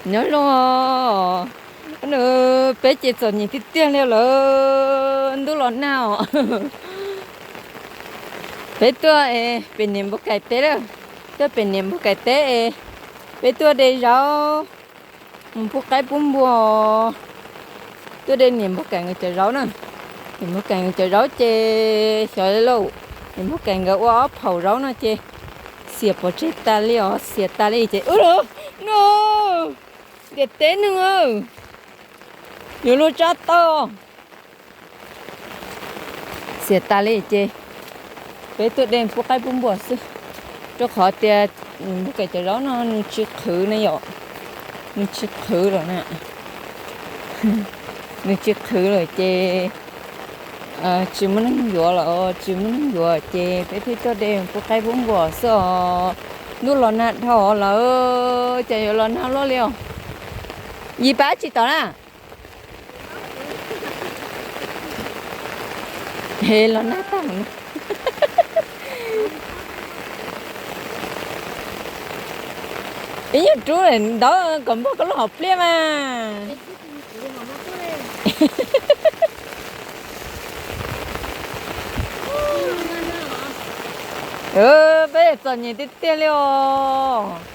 Nyob zoo, nws peb ces txom nyem tiag tiag li lawm, ntuj los nag os. Peb tuaj es pem niam npua Kaim teb lawm, tuaj pem niam npua Kaim teb es peb tuaj de zaub mus pub qaib pub npua. Tuaj de niam npua Kaim nkawd cov zaub na. Niam npua Kaim nkawd cov zaub ces xyov lauj, niam npua Kaim nkawd ua ob phaum zaub no ces xiam pov tseg tas li os, xiam tas li ces ub, no, ntiaj teb neeg, yuav luag tsa tau. Xiam tas li ces peb tuaj de pub qaib pub npua xwb, rau qhov tias npua Kaim cov zaub no nws tsis qhwv na yom, nws tsis qhwv lawm na, nws tsis qhwv lawm ces tsis muaj neeg yuav lawm, tsis muaj neeg yuav ces peb thiaj tuaj de pub qaib pub npua xwb os. Ntuj los nag dhau lawm, cas yuav los nag luaj li os. Yim pab tsis tom na. He los nag tag. Ib nyuag rub ntawd kom npog koj lub hauv pliaj mas. Peb txom nyem tiag tiag li os.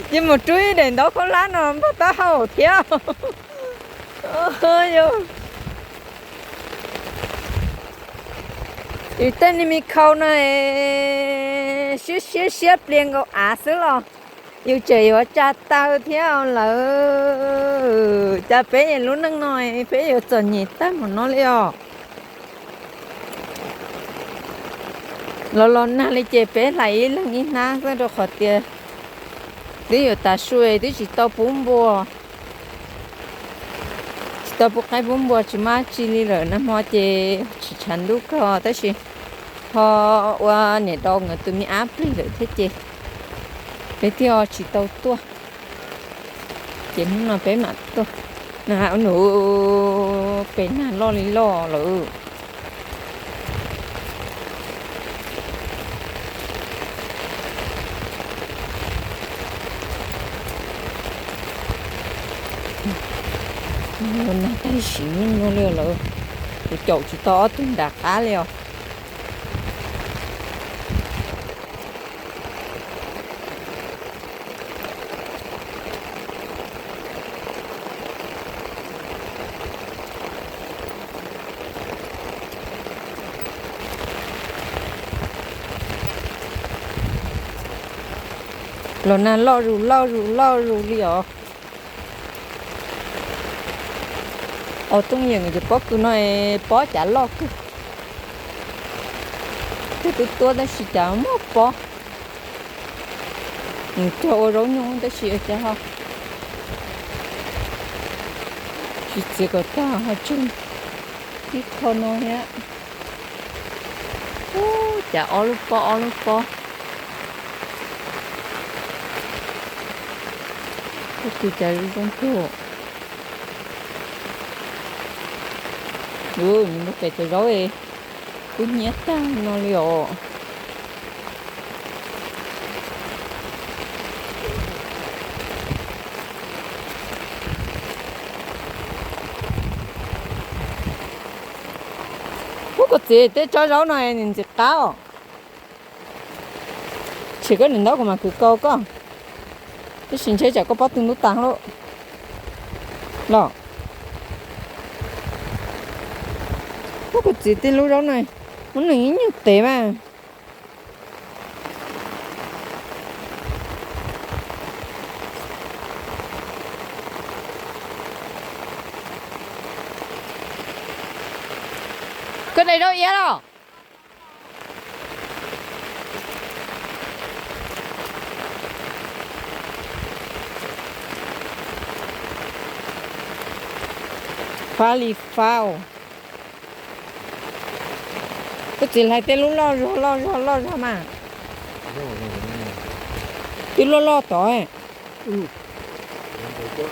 Ces mus rub ib daim ntaub khaub hlab no npog taub hau thiab. Yus tej ni me khau no siab siab siab plias nkaus av xwb los yus tseem yuav tsa taw thiab lawm. Cas peb lub neej no peb yuav txom nyem tag mus no li os. Los los nag li ces peb hlais ib leeg ib hnab xwb rau qhov tias twb yuav tav su twb tsis tau pub npua, tsis tau pub qaib pub npua tsis muaj dab tsi li lawm. Nag hmo ces tsis tshav ntuj kawg tab sis ho ua niam dau nkawd tus me ab plig lawm thiab ces peb thiaj tsis tau tuaj. Ces hnub no peb mam tuaj. Nag ua nus pem nag loj li loj lawm. Nag tag sim neej no li lawm, kuv caum tsis tau ob tug nram qab li os. Los nag loj zus loj zus loj zus li os. Au tooj yeem ces pob kws no pob cav loj kawg. Twb tuab tuab tab sis cas muaj pob. Nws cog ua zaub nyuj tab sis cas ho tsis txiav kom tag ho tseg ib qho no thiab. Ub, cas ob lub pob ob lub pob. Pob kws cas zoo kawg. Nws muaj pem cov zaub kub hnyiab tag no li os. Ub, koj txiv, tej tsob zaub no nws ntxim qab os. Tshem koj niam ntaub kuv mam kwv kaus koj. Tab sis ntshe tsam koj pob tw ntub tas lawm los. Ub, koj txiv, tej lub zaub no muab nws ib nyuag tev mas. Koj de zaub iab los? Fab li fab. Koj txiv, hlais tej lub loj zog loj zog loj zog mas. Twb loj loj tod. Ub, koj txiv,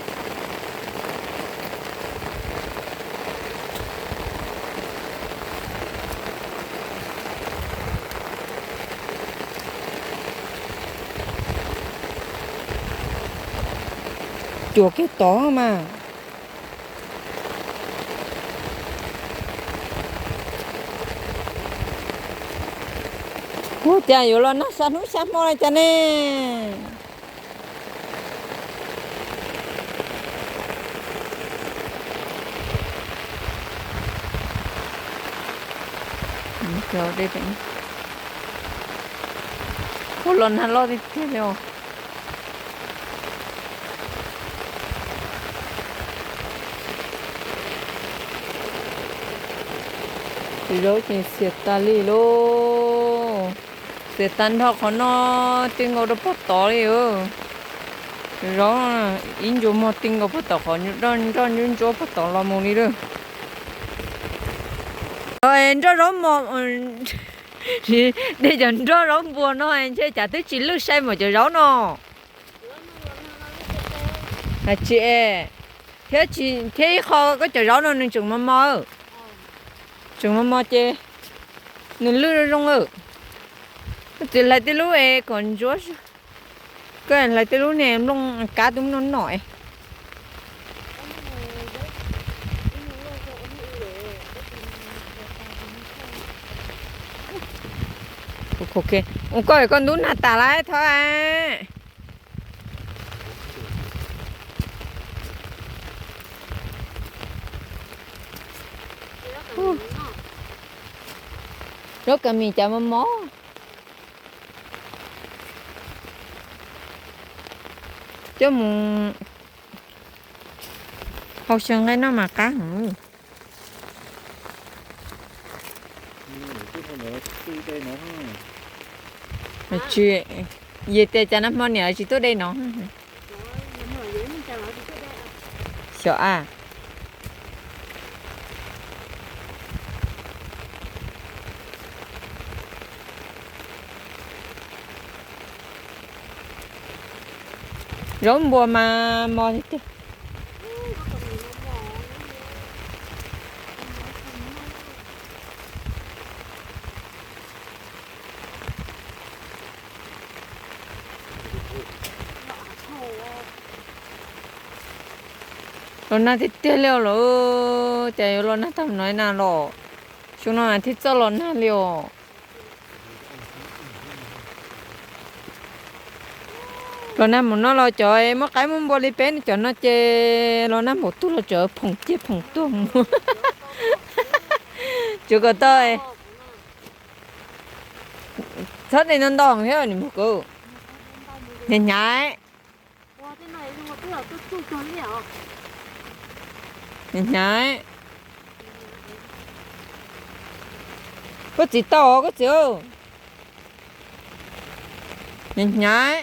Cuag kiag tod mas. Ua cas yuav los nag sab hnub sab hmo li cas ne? Ua los nag loj tiag tiag li os. Cov zaub ces xiam tas li lauj. Xiam tag nrho qhov no, ti nkaus rau pog tod li. Cov zaub ib ntsuas mog ti nkaus pog tom qhov nroj ntsuab ntsuab pog tod los mus li lawm. Nroj zaub mos, de cov nroj zaub npua no ntshe cas twb tsis lwj sai mas cov zaub no. Hais tsis es, thiab tsis thiab ib qho koj cov zaub no nws tseem mos mos, tseem mos mos ces nws lwj zoo zoo. Koj txiv hlais tej lub es kom ntsuab, koj hlais tej lub niag nplooj kab twb noj noj. Ua koj koj ntub nag tas lawm thov. Zaub kas mis cas mos mos. Coj mus hau xyaw nqaij noj mas qab heev. Tsis, yog tias cas nag hmo niam tsis tuaj de no. Xyov a. Zaub npua mas mos tiag tiag. Los nag tiag tiag li os lawm, cas yuav los nag tag no na los. Xyoo no thiaj txawj los nag li os. Los nag mus no los cov muaj qaib muaj npua li peb cov no ces los nag npaum twg los tseem phoom ciaj phoom tuag mus. Tsuav kom tau. Txhob de ntau ntau thiab nim mus kuv. Hnyav hnyav. Hnyav hnyav. Koj txiv tau koj txiv. Hnyav hnyav.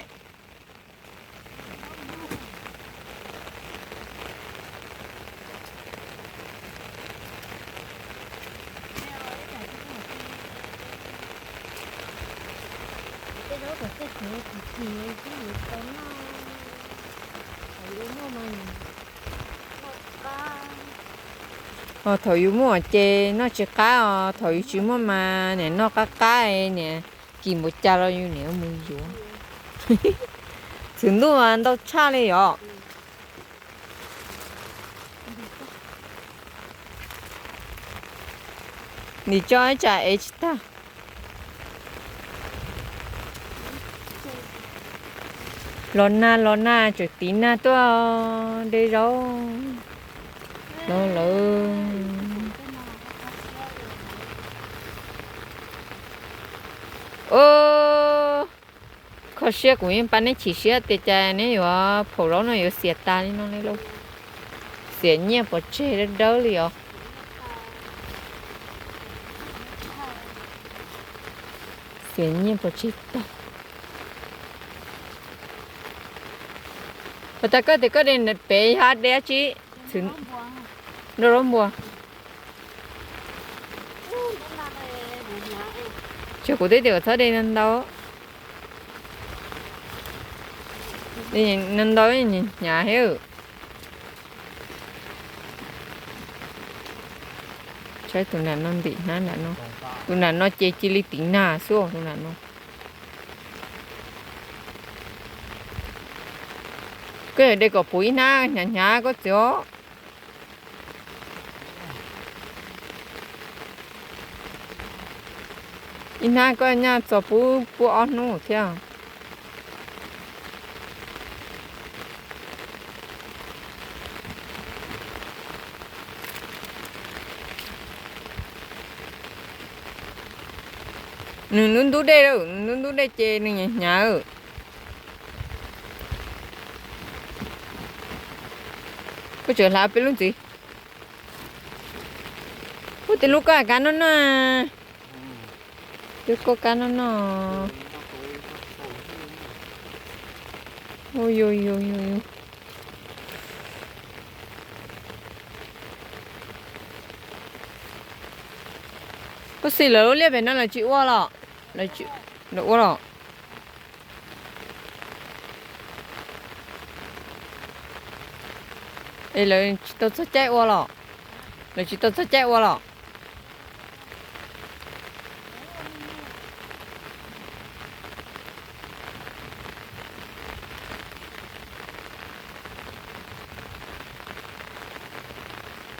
Thaum yus muaj ces noj tsis qab os, thaum yus tsis muaj mas niam noj qab qab, niam kis npaum cas los yus niam mus yuav. Txwm ntuj mas ntau tshaj li os. Nim tso ib tsam ev tsis tag. Los nag los nag tseem tiv nag tuaj de zaub los lawm. Kho siab kuv yeej pab neb chim siab tias cas neb yuav phaum zaub no yuav xiam tas li no li lauj. Xiam nyiaj pov tseg dawb dawb li os. Xiam nyiaj pov tseg tag. Puas tas koj tias koj de pem yog de dab tsi? Nroj zaub npua. Ces kuv twb tias kom txhob de ntau ntau. Ntau ntau hnyav thiab. Saib tus nram no ntim hnab nram no. Tus nram no ces cia li tiv nag xwb os tus nram no. Koj yuav de kom puv ib hnab hnyav hnyav koj txiv os. Ib hnab koj nyaj txog puab puab ob hnub thiab. Nws ntub ntub dej, nws ntub ntub dej ces nws hnyav hnyav. Koj tseem hlawv peb lub ntxiv. Ua tej lub koj kab noj noj. Tej koj kab noj noj. Ua yus yus yus yus. Ua xij lawv lub liaj pem no lawv tsis ua los? Lawv ua los? Es lawv tsis tau txog caij ua los? Lawv tsis tau txog caij ua los?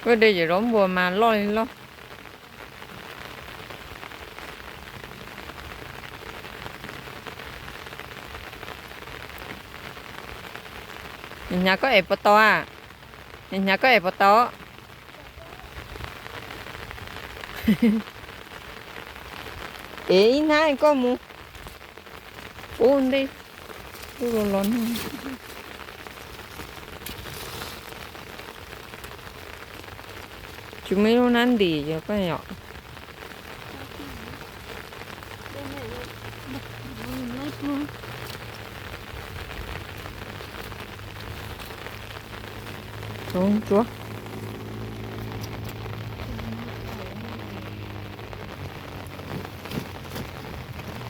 Koj de cov zaub npua mas loj li loj. Hnyav koj ev puas tau a? Hnyav koj ev puas tau? Ev ib hnab koj mus. Ub ntej, lub los los no. Tsis muaj ib lub hnab ntim yog koj yom. Zaub ntsuab.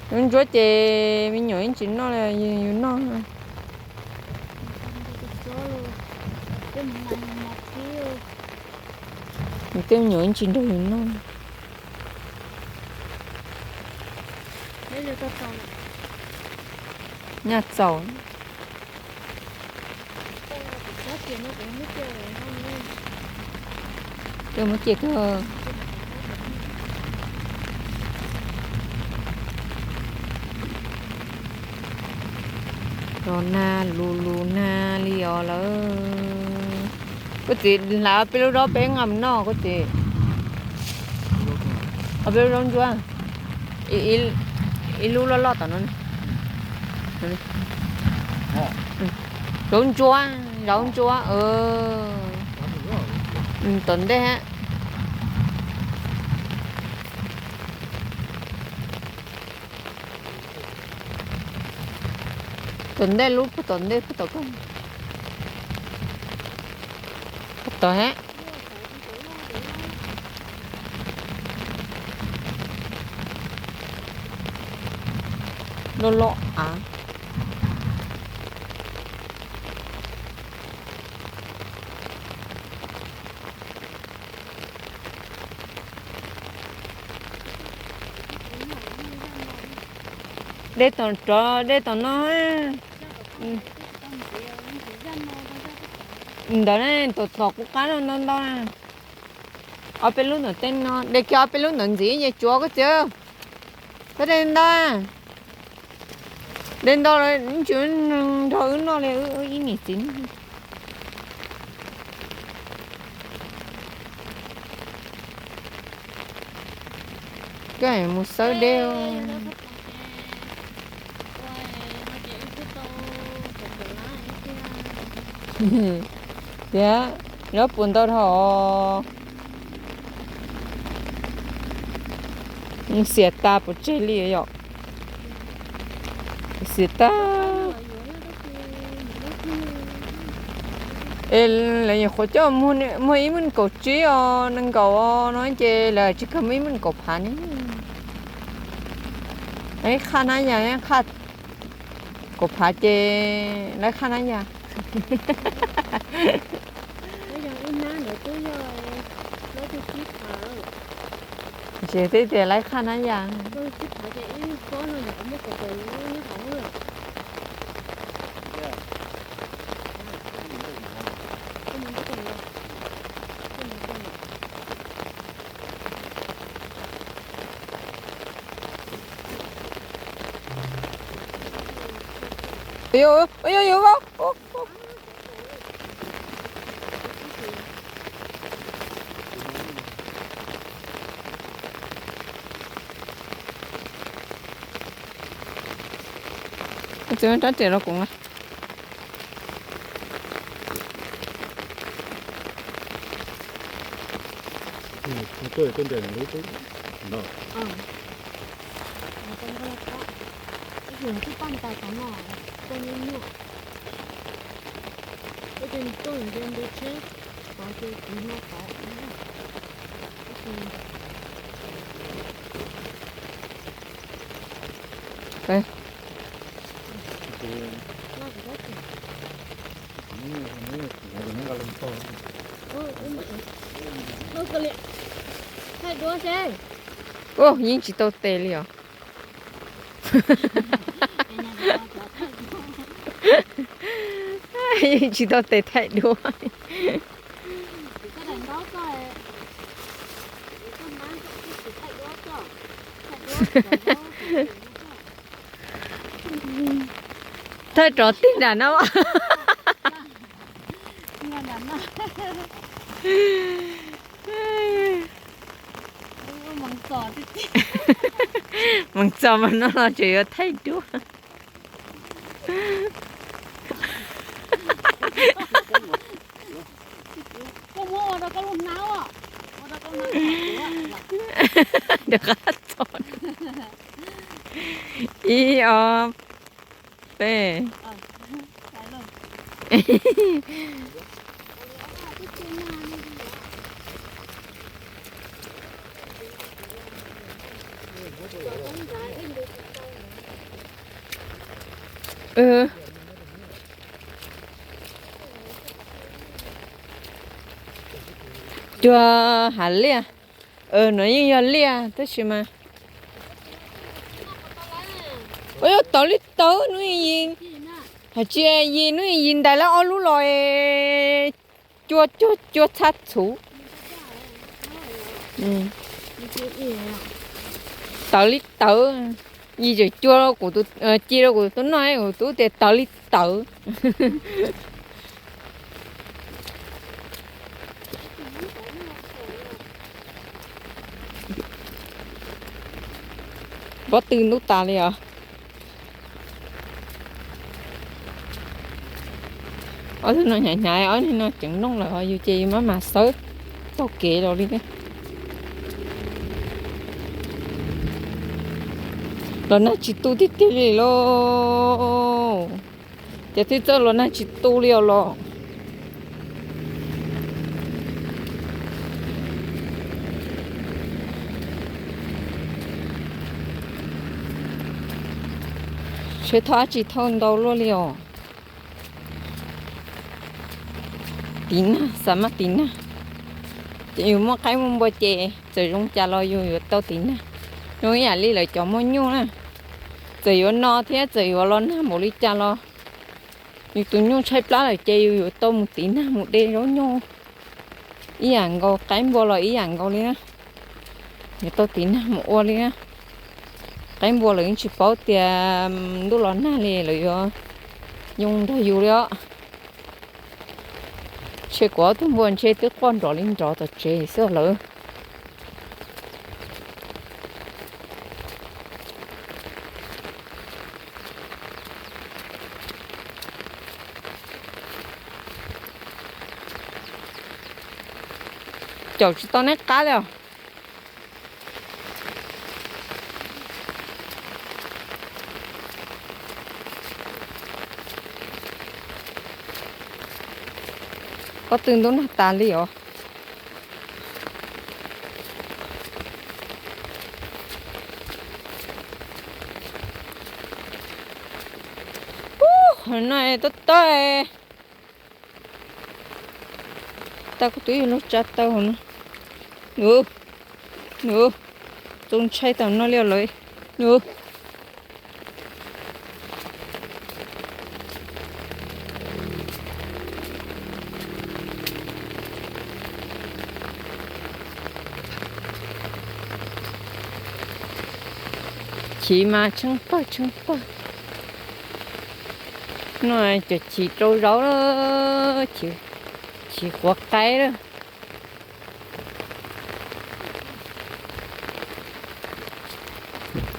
Zaub ntsuab ces me nyuam yeej tsis noj li, yus noj. Nws tej me nyuam yeej tsis nrog yus noj. Nyaj txaus. Coj muab cia kawg. Los nag lus lus nag li os lawm. Koj txiv hlawv peb lub zaub peb nqa mus noj koj txiv. Peb lub zaub ntsuab. Ib lub loj loj tom no. Zaub ntsuab, zaub ntsuab. Tom ntej. Tom ntej lub puag tom ntej puag tom koj. Puag tom he. Loj loj av. Dej tom rov dej tom no. Ntawd ne, tom tom kuv qab no ntau ntau na. Ob peb lub ntawm tej no, de kiag ob peb lub ntawm ntxiv ces tsuav koj txiv. Koj de ntau. De ntau los ntsws nrog wb noj li wb ib niam txiv. Koj mus xawb dej. Tiag, zaub puas ntau dhau. Xiam tas pov tseg li yom. Xiam tas. Es lawv nyuam qhuav coj muag ib meej kaum tsib os, nees nkaum no ces lawv tsis kawg muaj ib meej kaum phav ne. Qhaj hnab yas, qhaj kaum phav ces lawv qhaj hnab yas. Ces twb tias lawv qhaj hnab yas. Ib pob no nyuam qhuav muaj kaum tawm lub nyob hauv. Ua, ua, ua, ua. Txiv rab riam rau kuv na. Ua, yeej tsis tau tes li os. Yeej tsis tau tes thaij duab. Thawj rov tig nram no. Mus txog mas no los tseem yuav thaij duab. Rov qab txog. Ib ob peb. Cuag hav liaj. No yeej yog liaj tab sis mas, ua, yog tawv li tawv hnub yim, hais tsis yim hnub yim ntais lawm ob lub los cua cua cua txhab txhuv. Tawv li tawv, yim tseem cua rau kuv, ci rau kuv tus noj, kuv tus tias tawv li tawv. Pob tw ntub tas li os. Ob tug no hnyav hnyav, ob tug no ceev nooj lawm, yus ces yus maj mam xawb taug kev los li. Los nag tsis tu tiag tiag li lauj. Ces twb txawj los nag tsis tu li os los. Tsheb thauj dab tsi thauj ntau luaj li os. Tiv nag, xav mas tiv nag. Ces yus muaj qaib muaj npua ces txawm zoo cas los yus yuav tau tiv nag. Zoo ib yam li lawv cov muaj nyuj na, txawm yuav no thiab txawm yuav los nag npaum li cas los yus tus nyuj tshaib plab lawm ces yus yuav tau mus tiv nag mus de zaub nyuj ib yam nkaus, qaib npua los ib yam nkaus li na. Yuav tau tiv nag mus ua li na. Qaib npua lawv yeej tsis paub tias ntuj los nag li lawv yuav yoo nrog yus li os. Ntshe kuv ob tug npua ntshe twb quaj nrov li nrov tom tsev xwb lawm. Caum tsis tau neb qab li os. Pob tw ntub nag tas li os. Ub, no tab tab. Tau kuv twb yog lub tsa tau hauv no. Nws, nws, txaus ntshai tau no li lawm. Nws. Chiv mas tsheej pawg tsheej pawg. No cov chim rau zaub lawm, chim quav qaib lawm.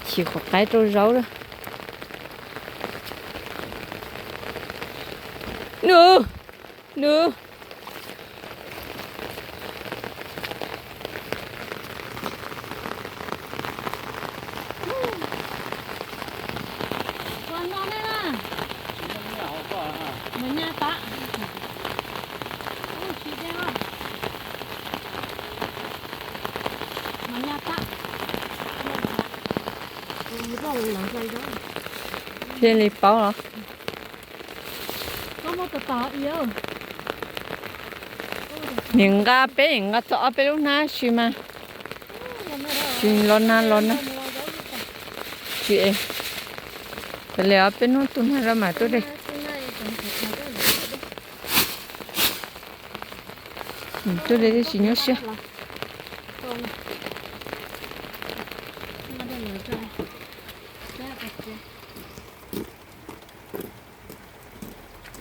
Chim quav qaib rau zaub lawm. Nws, nws. Thiaj li paub los. Niam nqa peb, niam nqa tau ob peb lub hnab si mas. Tsis los nag los nag. Tsis, tas li ob peb hnub tu nag los mas tuaj de. Tuaj de tib si nyuaj siab.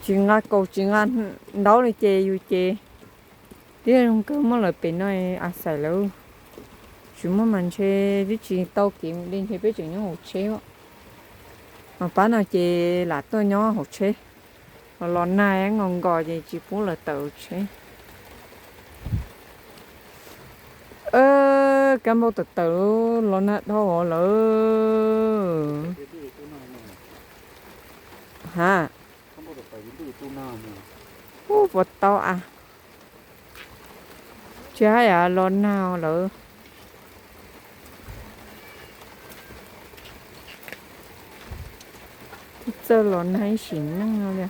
Tsis nqa kaus tsis nqa ntaub li ces yus ces tib zoo kawg, muab lawv pem no a xais lawv. Tsis muaj mas ntshe twb tsis tau kev mus de ntshe peb tseem nyob hauv tsheb. Mas pab no ces lam tuaj nyob hauv tsheb, los los nag nqos nqos ces tsis pub lawv tawm hauv tsheb. Kab npauj tawm tawm, los nag dhau lawm. Ha, ub, puas tau a. Tsis hais los nag lawm. Txawj los nag ib sim neej no li.